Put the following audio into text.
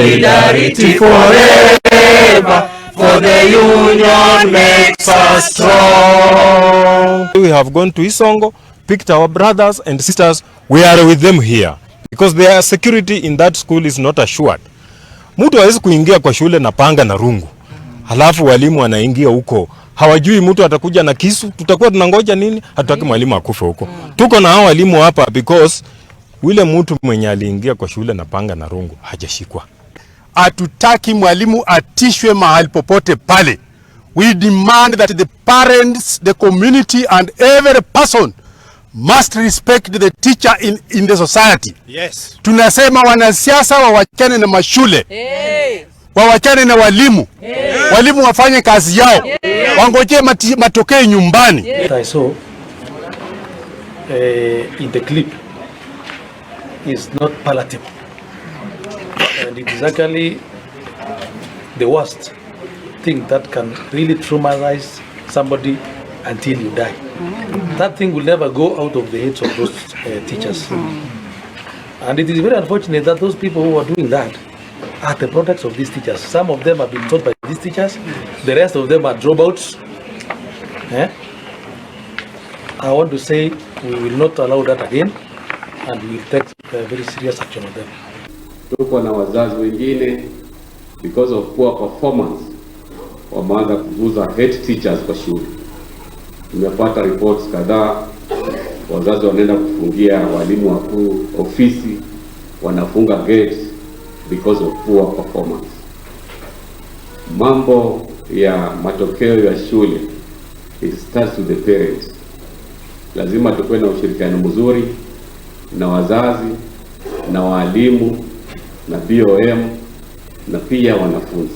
Solidarity forever, for the union makes us strong. We have gone to Isongo, picked our brothers and sisters. We are with them here because their security in that school is not assured. Mtu hawezi kuingia kwa shule na panga na rungu, halafu walimu wanaingia huko, hawajui mtu atakuja na kisu. Tutakuwa tunangoja nini? Hatutaki mwalimu akufe huko. Tuko na hao walimu hapa because yule mtu mwenye aliingia kwa shule na panga na rungu hajashikwa. Hatutaki mwalimu atishwe mahali popote pale. We demand that the parents, the community and every person must respect the teacher in the society. Yes. Tunasema wanasiasa wawachane na mashule, wawachane na walimu, walimu wafanye kazi yao, wangojee matokeo nyumbani. I saw in the clip is not palatable. And it is actually the worst thing that can really traumatize somebody until you die. That thing will never go out of the heads of those teachers. And it is very unfortunate that those people who are doing that are the products of these teachers. Some of them have been taught by these teachers, the rest of them are dropouts. Eh? I want to say we will not allow that again and we will take very serious action on them. Tuko na wazazi wengine because of poor performance wameanza kufukuza head teachers kwa shule. Tumepata reports kadhaa, wazazi wanaenda kufungia walimu wakuu ofisi, wanafunga gates because of poor performance. Mambo ya matokeo ya shule, it starts with the parents. Lazima tukuwe na ushirikiano mzuri na wazazi na walimu na BOM na pia wanafunzi.